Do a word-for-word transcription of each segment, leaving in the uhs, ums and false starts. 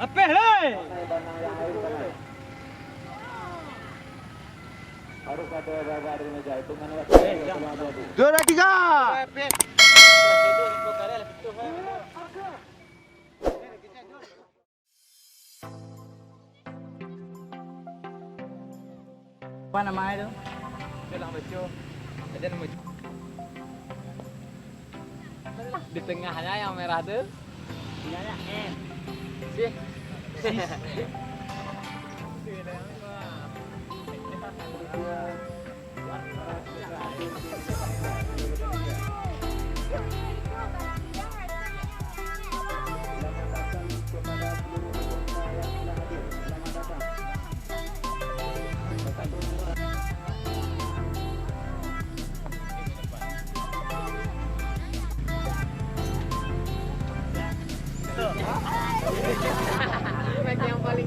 Lapeh lai. Dua, dua, tiga. Apa namanya tu? Itu lah lucu. Ada nama. Di tengahnya yang merah tu. Tinggalnya M. Sih. Sis.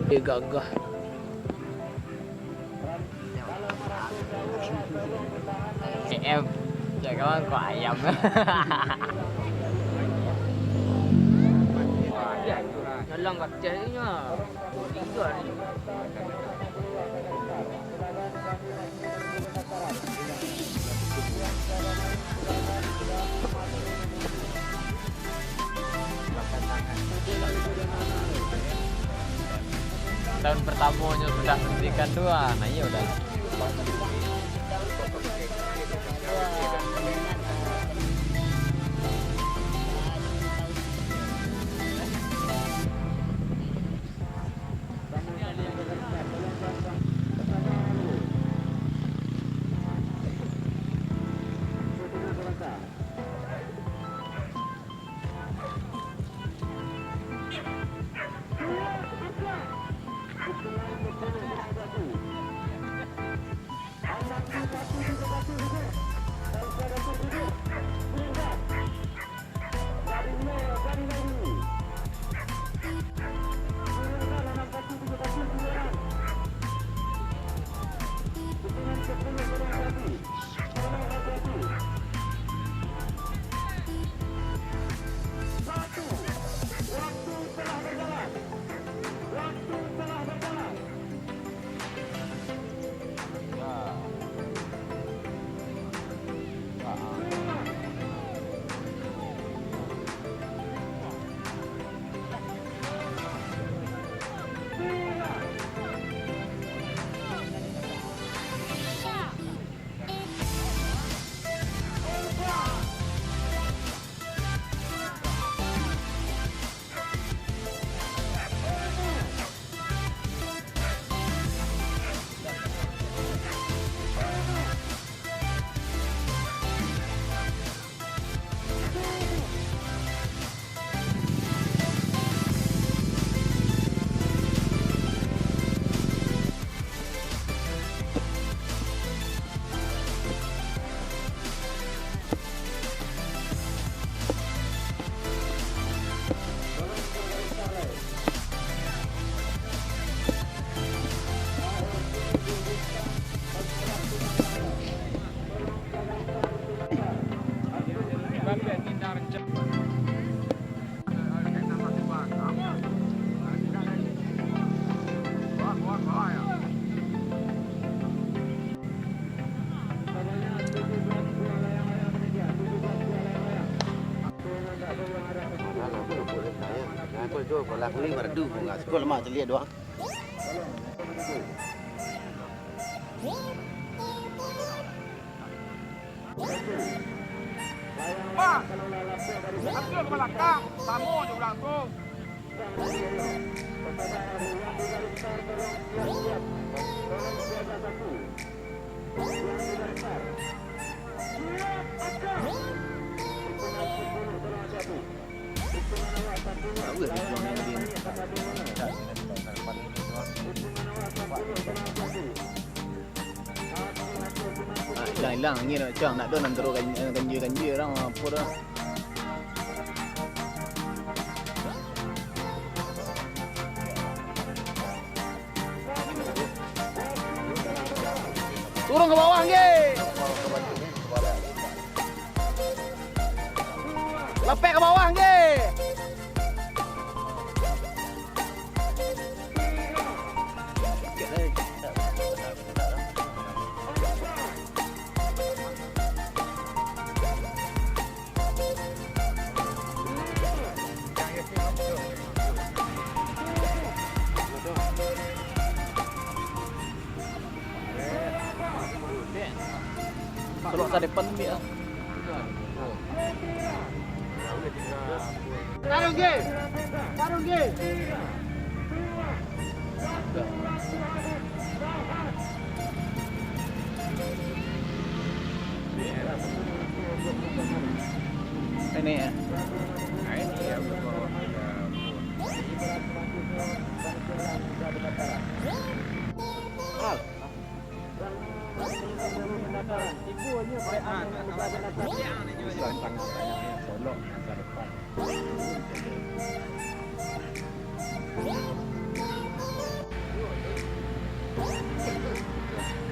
Dia gagah. C M. Cak kawan kok ayam. Dalam kacang ni lah. Tahun pertamonyo sudah suntikan tu, ah, nah iyo dah. Bola kuning baru tu, bunga. Sekolah mak celiak doang. Pak, hasil ke balakang, samo jo urang tu. Ah, ilang-ilang angin, cang, nak do nan taruh gan-, ganjia-ganjia urang, apo dah. Turun ka bawah, nggih. Lapek ka bawah, nggih. Kalau sa depan ni, ah. Tarung, Ge! Tarung, Ge! Ini, ya.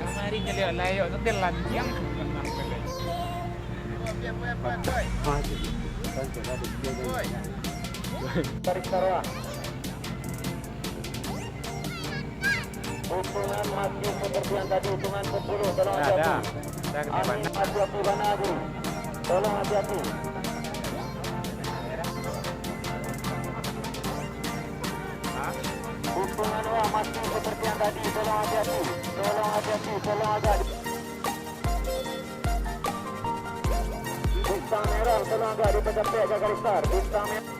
Kamari nyeliak layok tu, dia lantiang tu. Tarik taruah. Hitungan masih seperti yang tadi, hitungan sepuluh, tolong hati-hati. Ada. Ada kena Angin bana. Masih api bana tu. Tolong hati-hati. Hitungan wah masih seperti yang tadi, tolong hati-hati. Tolong hati-hati, tolong agak. Bintang merah, tolong agak dipercepatkan garis start. Bintang merah.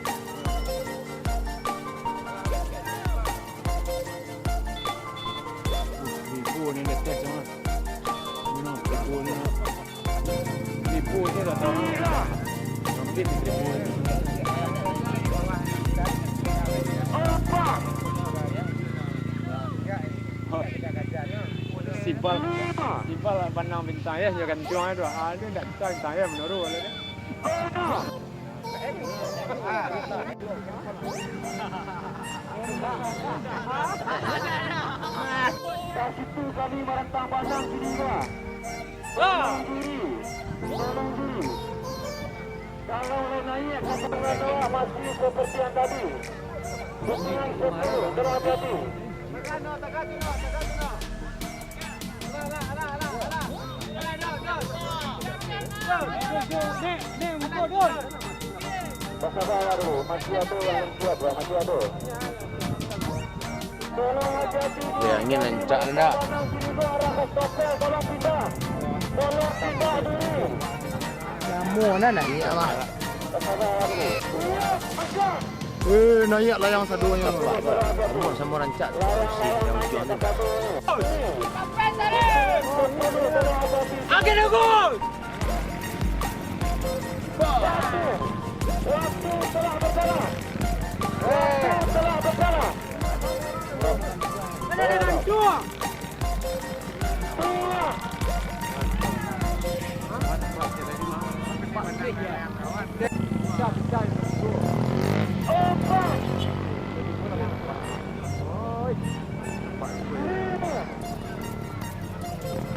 Ribu ni dah test, ah. Mana ribu ni? Ribu ni dah tahu. Hampir ribu. Sibal, sibal pandang bintang ya, jangan cuang tu. Ah, dia tak bisa bintang ya menurun lah dia. Ka situ kami marantang basang kini, Pak. Tolong juri. Tolong juri. Kalau lai naiak ka tangah bawah, masih seperti yang tadi. Hitungan sepuluh, tolong hati-hati. Basabar lah dulu, masih ado yang siap lah, masih ado. Tolong hati-hati dulu. Weh, angin rancak ndak? Tolong pindah. Tolong pindah dulu. Lamo nah naiak lah. Basabar lah dulu. Eh, naiak layang sadonyo. Nampak tu. Samo, samo rancak tu. Pusing yang ujung tu. Angin bagus. Waktu telah berjalan. Waktu telah berjalan. Mana dia gantung?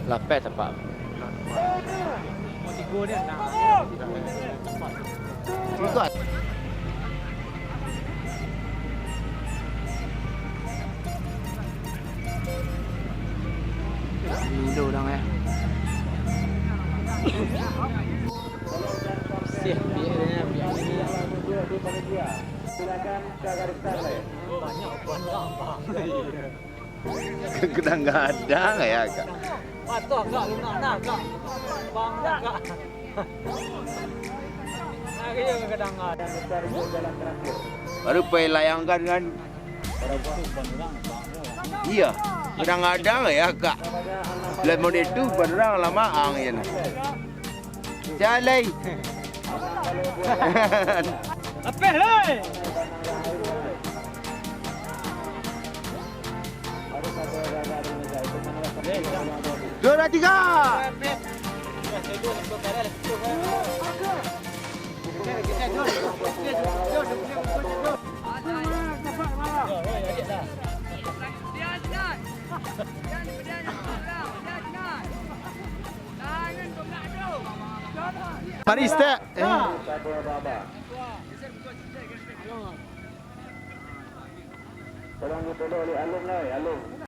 Lapeh tapak. Tigo ni nak. Tigo. Dulu urang, eh. Sih, biar dia, biar dia. Silakan ke garis start, eh. Banyak, banyak, Bang. Kadang-kadang ya, Kak. Patuh, Kak, lunak nah, Kak. Bang, Kak. Lagi yang kadang-kadang. Baru pai layangkan kan. Iya, kadang-kadang ya, Kak. Lah model tu, benerang lah maang ya nah. Jalai. Lapeh, lai. Juara tiga. Mari, step. Eh. Tolong ditolong oleh Alun lah, Alun.